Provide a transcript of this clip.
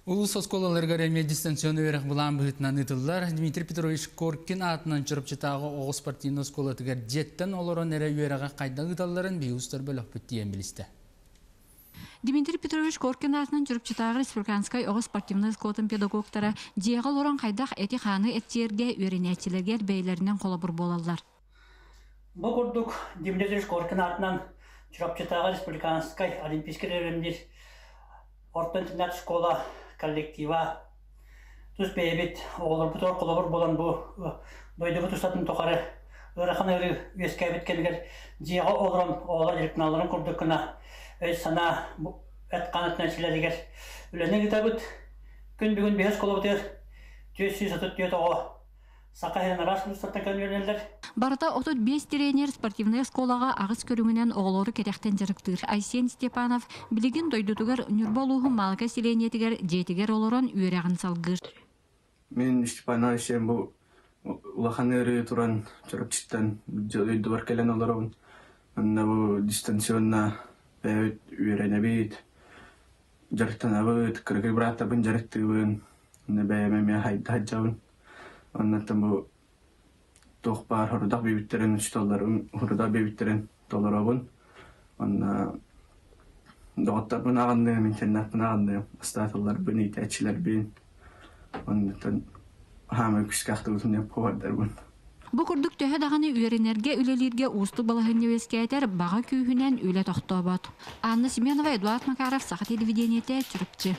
Улуус оскуолаларыгар эмиэ дистанционнай үөрэх былаан быһыытынан ыытыллар. Дмитрий Петрович Коркин аатынан Чурапчытааҕы оҕо спортивнай оскуолатыгар дьиэттэн олорон эрэ үөрэҕи хайдах ыыталларын биһиги устар бөлөхпүт тиийэн билистэ. Дмитрий Петрович Коркин аатынан Чурапчытааҕы республиканскай оҕо спортивнай оскуолатын педагогтара дьиэҕэ олорон хайдах эти-хааны эрчийэргэ үөрэнээччилэригэр бэйэлэринэн холобур буолаллар. Бу курдук Дмитрий Петрович Коркин аатынан Чурапчытааҕы республиканскай олимпийскай эрэмнир орто интернат школа коллектива тус бэйэбит оҕолорбутугар холобур буолан бу дойдубут устатын тухары ыарахан ыарыы үөскээбит кэмигэр дьиэҕэ олорон оҕолор дьарыктаналларын курдук гына өй-санаа эт-хаан өттүнэн силэригэр үлэни ыытабыт. Күн бүгүн биһи оскуолабытыгар 434 оҕо Саха иһин араас улуустартан кэлэн үөрэнэллэр. Барыта 35 тренер спортивнай оскуолаҕа аҕыс көрүҥүнэн оҕолору кэтэхтэн дьарыктыыр. Айсен Степанов билигин дойдутугар Ньурба улууһун Маалыкай сэлиэнньэтигэр дьиэтигэр олорон үөрэҕин салгыыр. Мин Степан Айсен бу улахан ыарыы туран Чурапчыттан дойдубар кэлэн олоробун. Онно бу дистанционно бэйэбит үөрэнэбит, дьарыктанабыт, кыракый бырааттарбын дьарыктыыбын, онно бэйэм эмиэ хайда сылдьабын. Оннуттан бу туох баар сорудах биэрбиттэрин учууталларым сорудах биэрбиттэрин толоробун. Онно доҕотторбун аҕынныым, интернаппын аҕынныым, астааталларбын, иитээччилэрбин. Оннуттан хаамай күүскэ ахтыбытын диэн повардарбын. Бу курдук төһө даҕаны үөрэнэргэ, үлэлииргэ уустук балаһыанньа үөскээтэр, баҕа күүһүнэн үлэ тохтообот. Анна Семенова, Эдуард Макаров, Саха телевидениетэ, Чурапчы.